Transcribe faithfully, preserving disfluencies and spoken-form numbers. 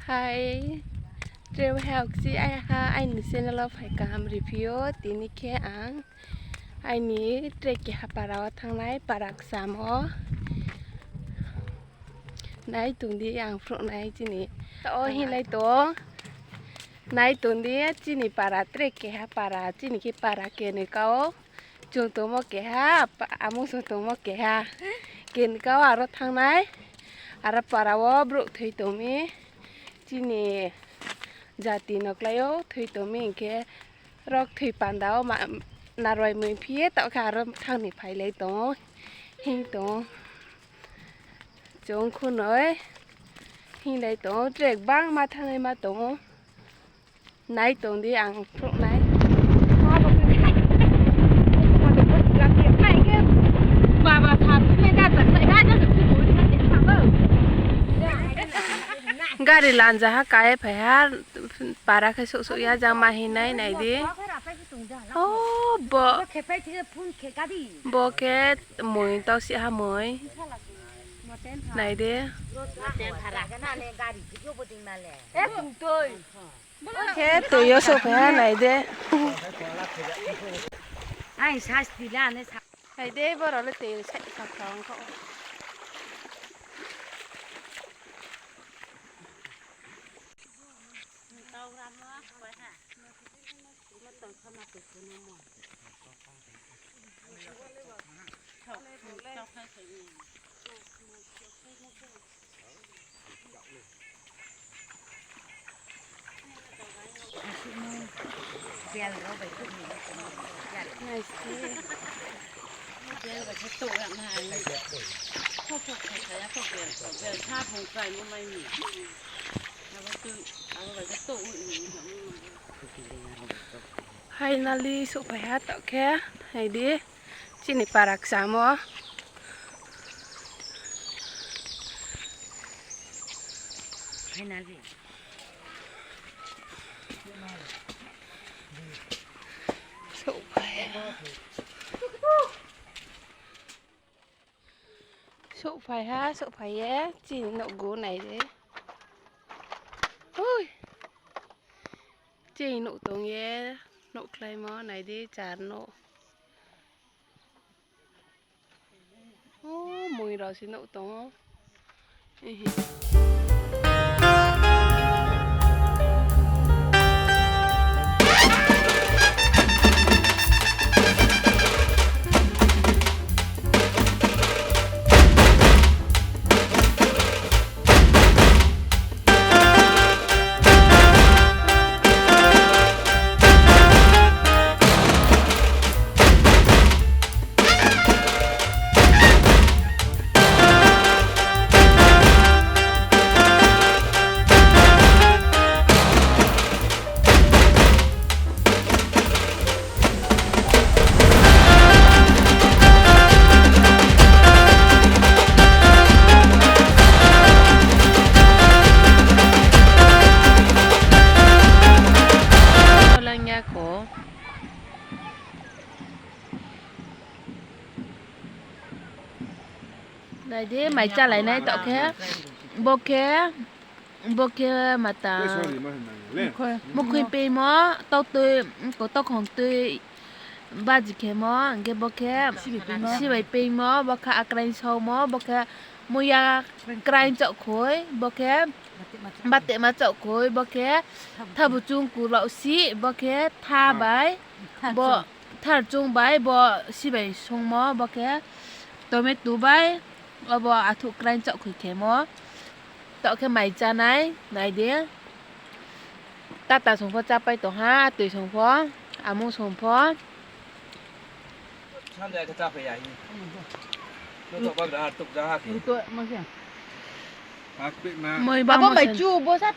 Hai, tre ha oksi ai ha aini channel wo phai kaham review. Tini khe ang aini tre keha para wo thanngnai, para kcham wo. Nai tong di ang phruh nai chini. Taoh wo hinglai tong. Nai tong di chini para tre keha para, chini khe para keni ka wo. Chung tongmo keha, amung sung tongmo keha. Keni ka wo aro thanngnai, aro para wo brouh thoi tong mi. Chini jati no klái ou thoi tong mi hing khe, rok thoi panda wo ma, narwai mui phi ye taoh khe aro thang ni phailai tong ou. Hing tong ou. Chung khunoi hinglai tong ou, tre gbangma thanngnai ma tong ou. Nai tong di ang phruh nai. Gari lanja ha kai phai ha, para khe souh souh ya jang ma hingnai nai di. O, bo, bo khe mui tau si ha mui. Nai di. Khe toi yo souhphai ha nai de. Nai de, borok le toi sai kha kha ong kha. Finally souhphai ha taoh khe, nai di, chini para kcham wo. Finally. Souhphai ha. Souhphai ha, souhphai ye, chini nouhgu nai di. Ui. Chini nouh tong ye, nouh kláimo nai di, char nouh. O, mui rao se nouh tong ou. Lang ya ko. Nai di, mai chálai nai taoh khe. Bo khe, bo khe mata. Mukhoi peimo, tau tui, ko taukhong tui, baji khemo, hing khe bo khe sibai peimo, bo khe akraing saumo, bo khe muya kraing chaohkhoi, bo khe batema chaohkhoi, bo khe thabu chung kulao si, bo khe tha bai, bo thar chung bai, bo sibai songmo, bo khe tomato bai, obo athuh kraing chaohkhoi khemo. Taoh khe mai chánai, nai di. Tata song pho chápai tong ha, atoi song pho, amung song pho. Moi bang mai chu bo sa.